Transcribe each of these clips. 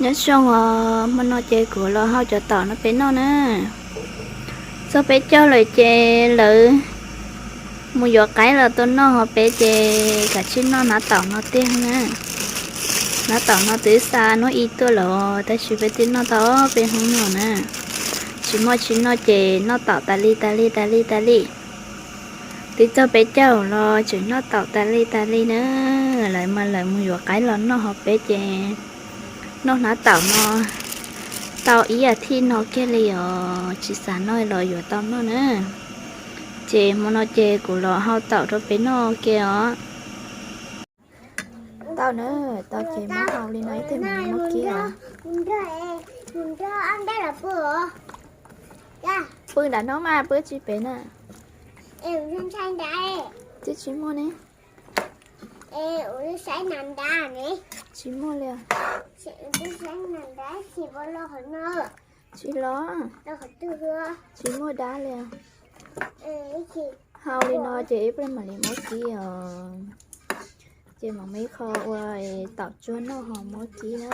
Nyob zoo os, hmo no ces kuv los hau cov taum no peb noj na. Txog peb caug lawm ces lawv mus yuav qaib los tau noj, ho peb ces kav tsij noj hnav taum no tiag na. Hnav taum no twb xa hnub ib tuaj lawm, tab sis peb twb noj tau peb hnub no na. Tsis muaj tsis noj ces noj taum tas li tas li tas li tas li. Twb txog peb caug los tseem noj taum tas li tas li na. Lawv mas lawv mus yuav qaib los noj, ho peb ces noj hnav taum no tau ib as thiv no kiag li os, tsis xav noj los yuav tau noj na. Ces hmo no ces kuv los hau taum rau peb noj kiag os. Tau na, tau ces muab hau li no ib teg mam muab kib os. Pw nram no mas pw tsis pem na. Twb tsis muaj ne. Tsis muaj li. Tsis los, tsis muaj dab li. Hau li no ces ib pliag mam li muab kib os. Ces mam muab ib qho ua taum tsuag noj ho muab kib na.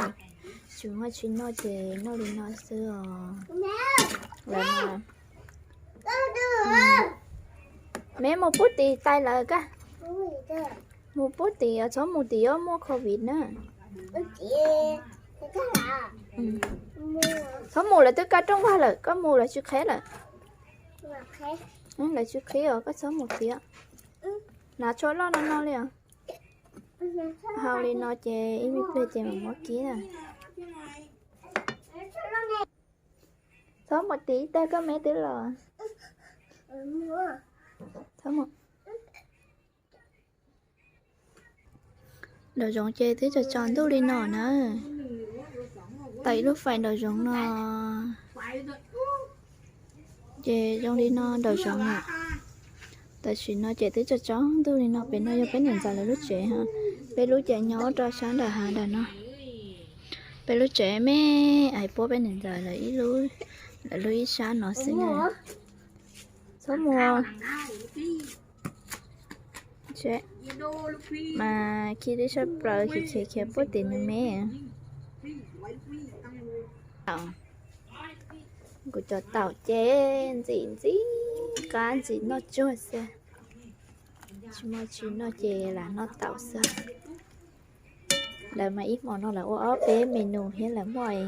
Tsis muaj tsis noj ces noj li no xwb os. Lawv mas, me mus pub tim tais lawv koj. Mus pub tim, txhob mus tim yuav muaj covid na. Txhob mus, lawv twb kaj rooj vag lawm, koj mus lawv tsis qheb lawm. Lawv tsis qheb os, koj txhob mus thiab. Hnav tsho loj no no li os. Hau li no ces ib me pliag ces mam muab kib na. Txhob mus tim tag, koj me twb los. Nraum zoov ces twb tsaus tsaus ntuj li no na. Tau ib lub fais nraum zoov no. Ces zoo li no nraum zoov na. Tam sim no ces twb tsaus tsaus ntuj li no, pem no yog peb niam ntxawm lawv lub tsev. Peb lub ces nyob rau sab nram hav nram no. Peb lub tsev me, hais puab peb niam ntxawm lawv ib lub, lawv lub ib sab no xwb na. Txhob mus. Mas khi tib sab plaws khi khi khi puab tim nws me. Kuv cov taum ces ntxim ntxim qab ntxim noj tsuag xwb. Tsis muaj tsis noj ces lam noj taum xwb. Lawv mas ib hmo no lawv ua ob peb me nus thiab lawv muaj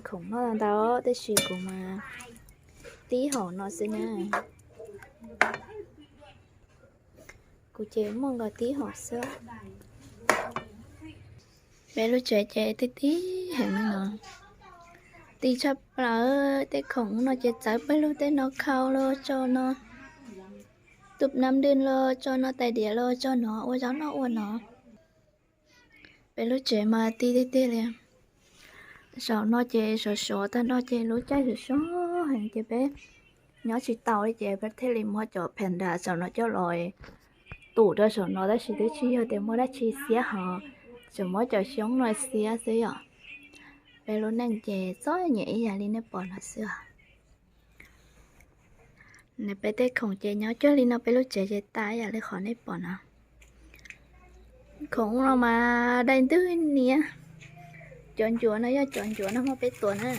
khoom noj ntau, tab sis kuv mas tib hom no xwb na. Kuv ces muaj nkaus tib hom xwb. Peb lub tsev ces tib tib heev li no. Tib tshaj plaws, tej khoom no ces txawv pawg lug, tej no khau los tso no, tus nam dwj los tso no, tais diav los tso no, ua zaub noj ua no. Peb lub tsev mas tib tiag tiag li. Zaum no ces sov sov tag no ces lub caij sov sov heev ces peb nyob tsis tau li ces peb thiaj li muab cov panda zaum no coj los tum rau saum no, tab sis twb tsis yog tias muaj dab tsi xiab hos, tsuas muab cov xyoob no xiab xwb yom. Peb lub neej ces txom nyem ib yam li nej pom no xwb os. Peb tej khoom ces nyob cuag li no, peb lub tsev ces tas ib yam li qhov nej pom no. Khoom no mas dai ntwg niab. Cov ncuav no yog cov ncuav nag hmo peb tuav na.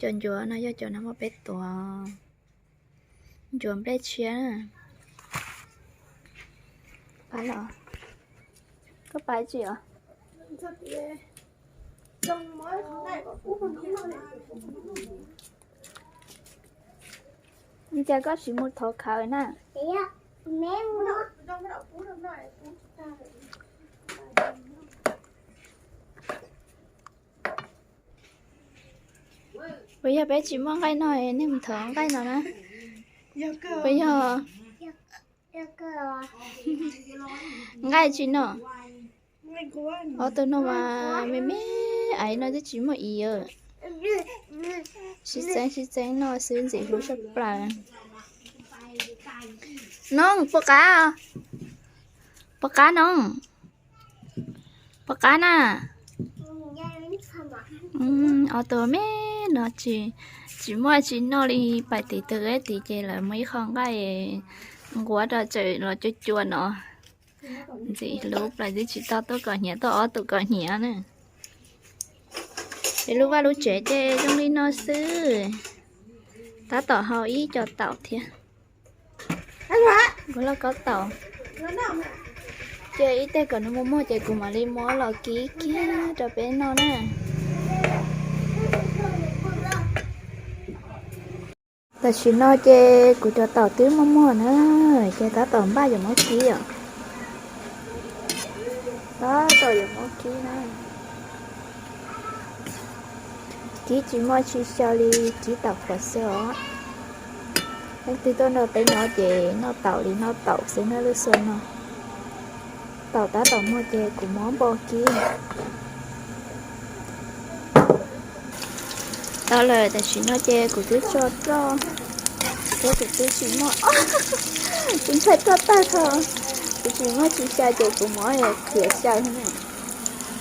Cov ncuav no yog cov nag hmo peb tuav. Ncuav nplej tshiab na. Pab los, koj pab tsis os? Cas koj tsis mus thov khawv na? Puas yog peb tsis muaj nqaij no, nej mus thov nqaij no na? Puas yog? Nqaij tsis no? Ob tug no mas me me aiv no twb tsis muaj is. Sib txeeb sib txeeb no xwb ntxim hlub tshaj plaws. Noog, puas qab? Puas qab noog? Puas qab na? Ob tug me no tsis, tsis muaj tsis noj li, pais tim tw ib tid ces lawv muaj ib qho nqaij nquab rau tseem los cua cua no. Ntxim hlub plaws twb tsis tau tuaj kom hnyav, tuaj ob tug kom hnyav na. Peb lub vaj lub tsev ces zoo li no xwb. Tab tom hau ib co taum thiab. Kuv loj kob taum. Ces ib teg kom nws muag muag ces kuv mam li muab los kib kiag rau peb noj na. Tam sim no ces kuv cov taum twb muag muag na, ces tab tom npaj yuav muab kib os. Tab tom yuav muab kib na. Kib tsis muaj tsis xyaw li, kib taum qhuav xwb os. Leej twg tuaj nrog peb nyob ces noj taum li noj taum xwb na lub xyoo no. Taum tab tom muag ces kuv muab npo kib. Tau lawm, tam sim no ces kuv twb tso roj, kuv twb tsis muaj, kuv ntshai roj tag tho, kuv tsis muaj tsis xyaw ces kuv muab qhiav xyaw na.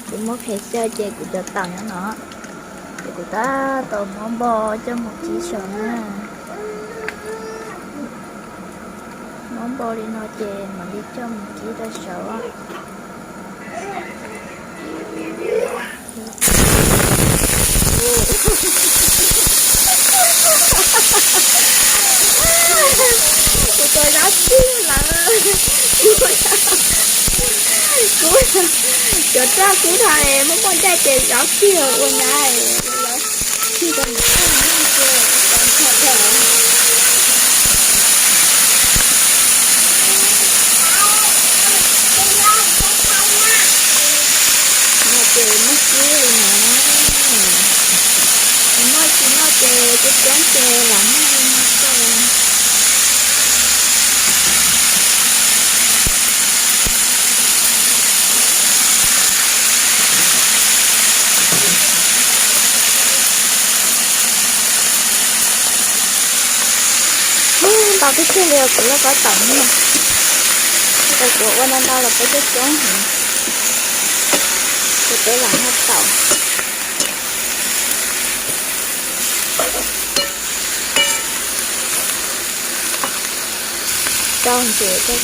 Kuv muab qhiav xyaw ces kuv cov taum nyob no, ces kuv tab tom muab npo coj mus kib saum na. Muab npo li no ces mam li coj mus kib rau saud. Kuv tau zaub txhij lawm. Kuv, cov roj kub dhau, muaj muaj ncaij ces zaub txhij ua nyab. No ces muaj kib li no, muaj tsis muaj ces coob coob ces lam muag li no xwb. Ntau tiag tiag li os, kuv loj kob taum no. Tau kuv ua ntau ntau los peb coob coob heev, ces peb lam noj taum. Rau ntsev rau,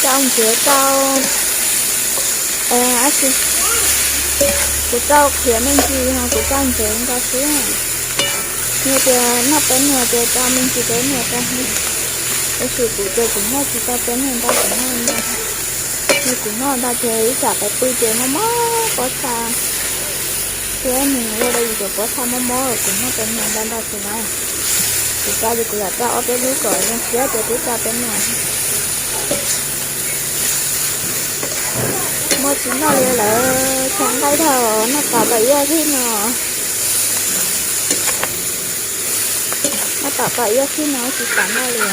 rau ntsev rau, ab tsi, kuv rau qhiav me ntsis ho kuv rau ntsev nkaus xwb. Yog tias noj peb nuam ces rau me ntsis peb nuam rau. Tab sis kuv ces kuv noj tsis tau peb nuam ntau, kuv noj ntau. Yog kuv noj ntau ces ib tsam peb pw ces mob mob pob txha. Thiab nws ua rau yus cov pob txha mob mob, kuv noj peb nuam ntau ntau xwb na. Kuv rau ces kuv lam rau ob peb lub kom zoo siab ces twb rau peb nuam. Muaj tsis noj li lawm, tshav nqaij dhau, noj tom tau ib ob thib no. Noj tom tau ib ob thib no tsis xav noj li.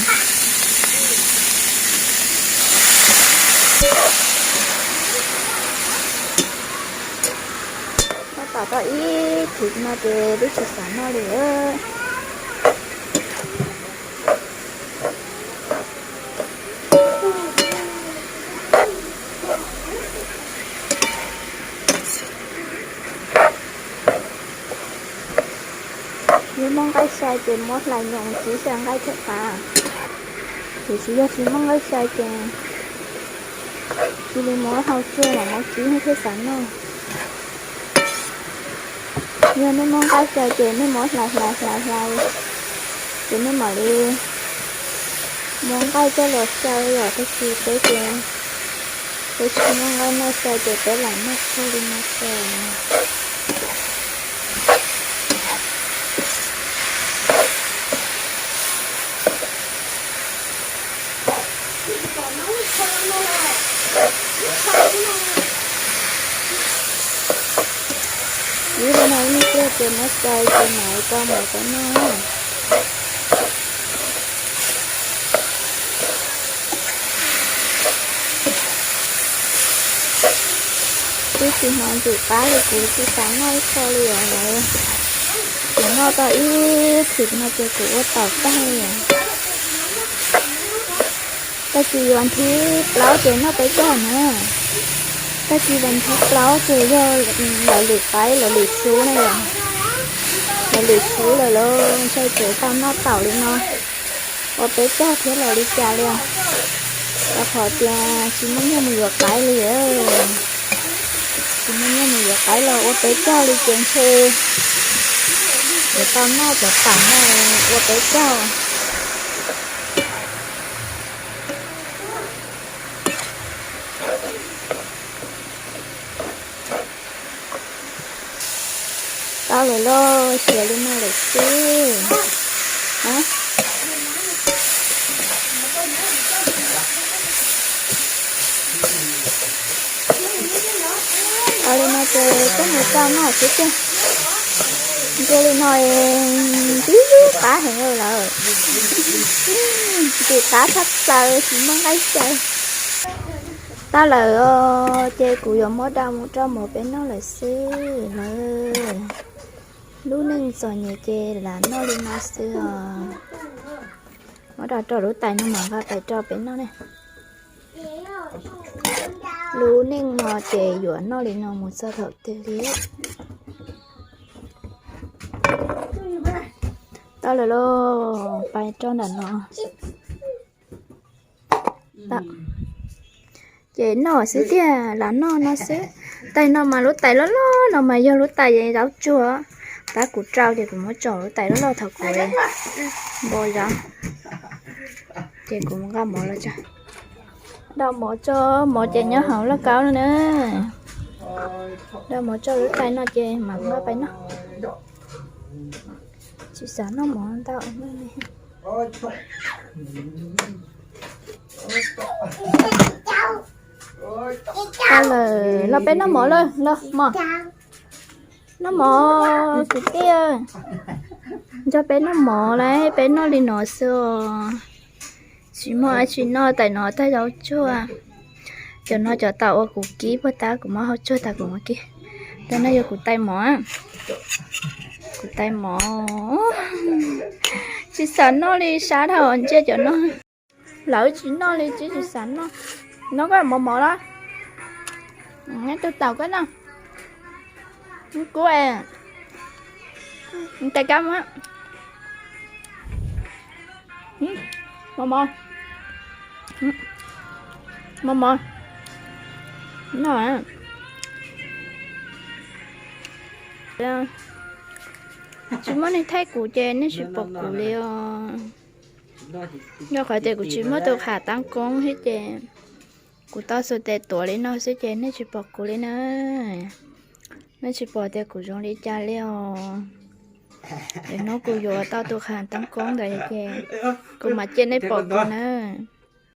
Noj tom tau ib thib no ces twb tsis xav noj li lawm. Yog muaj nqaij sai ces muab hlais nyoos kib xyaw nqaij thiaj qab. Tiam sis yog tsis muaj nqaij sai ces cia li muab hau tsuag los muab kib thiaj xav noj. Yog nej muaj nqaij xyaw ces nej muab hlais hlais hlais hlais, ces nej mam li muab nqaij coj los xyaw yom, tab sis peb ces peb tsis muaj nqaij noj xyaw ces peb lam noj tsuag li no xwb. Ib li no ib pliag ces muab xyaw ces mam rau mov cov noj. Twb tsis hnov ntxim qab li, kuv tsis xav noj ib qho li os lawm. Kuv noj tau ib thwm no ces kuv ua taum tag li os. Tag kis vas thib plaub ces noj peb caug na. Tag kis vas thib plaub ces yog lawv lwm qaib lawv lwm xub na yom. Lawv lwm xub lawm los ntshai tseem tau noj taum li no ua peb caug thiab los li cas li os. Rau qhov tias tsis muaj nyiaj mus yuav qaib li. Tsis muaj nyiaj mus yuav qaib los ua peb caug li ces ntshe yuav tau noj cov tam no ua peb caug. Tau lawm lauj, siav li no lawm xwb. Tau li no ces coj mus rau noj xwb tiag. Ntsia li no ntxim qab heev lawm. Ntxim qab tshaj plaws tsis muaj nqaij xyaw. Tau lawm os, ces kuv yuav muab da mus rau mov peb noj lawm xwb lawm. Lub neej txom nyem ces lam noj li no xwb os. Muab da rau lub tais no mas nqa pais rau peb noj ne. Lub neej no ces yuav noj li no mus txog thaum twg li. Tau lawm lauj, pais rau nram no. Ces noj xwb tiag, lam noj no xwb. Tais no mas lub tais loj loj no mas yog lub tais zaub tsuag. Tab kuv rau ces kuv muab tso lub tais loj loj thaum kuv npo zaub. Ces kuv mus nqa mov los tso. Da mov tso, mov ces nyob hauv lauj kaub no na. Da mov tso lub tais no ces mam nqa pais noj. Tsis xav noj mov ntau. Tau lawm, los peb noj mov lawm, los mog. Noj mov kwv tij, nrog peb noj mov lauj, peb noj li no xwb os. Tsis muaj dab tsi noj, tais no tais zaub tsuag. Cov no cov tau ua kuv kib puag ta, kuv muab hau tsuag tas kuv muab kib. Tais no yog kuv tais mov, kuv tais mov. Tsis xav noj li, sab dhau ntsia cov no. Lawv tsis noj li, tsis, tsis xav noj. Noj koj mov mov los. Tus taum koj noj. Kub es tais kab mov, mov mov, mov mov. Noj. Tsis muaj neeg thaij kuv ces nej tsis pom kuv li os. Rau qhov tias kuv tsis muaj tus qham tab koob thiab ces kuv tau xuas tes tuav li no xwb ces nej tsis pom kuv li na. Nej tsis pom tias kuv zoo li cas li os. Hnub kuv yuav tau tus qham tab koob ntawd ces kuv mam cia nej pom kuv nawb.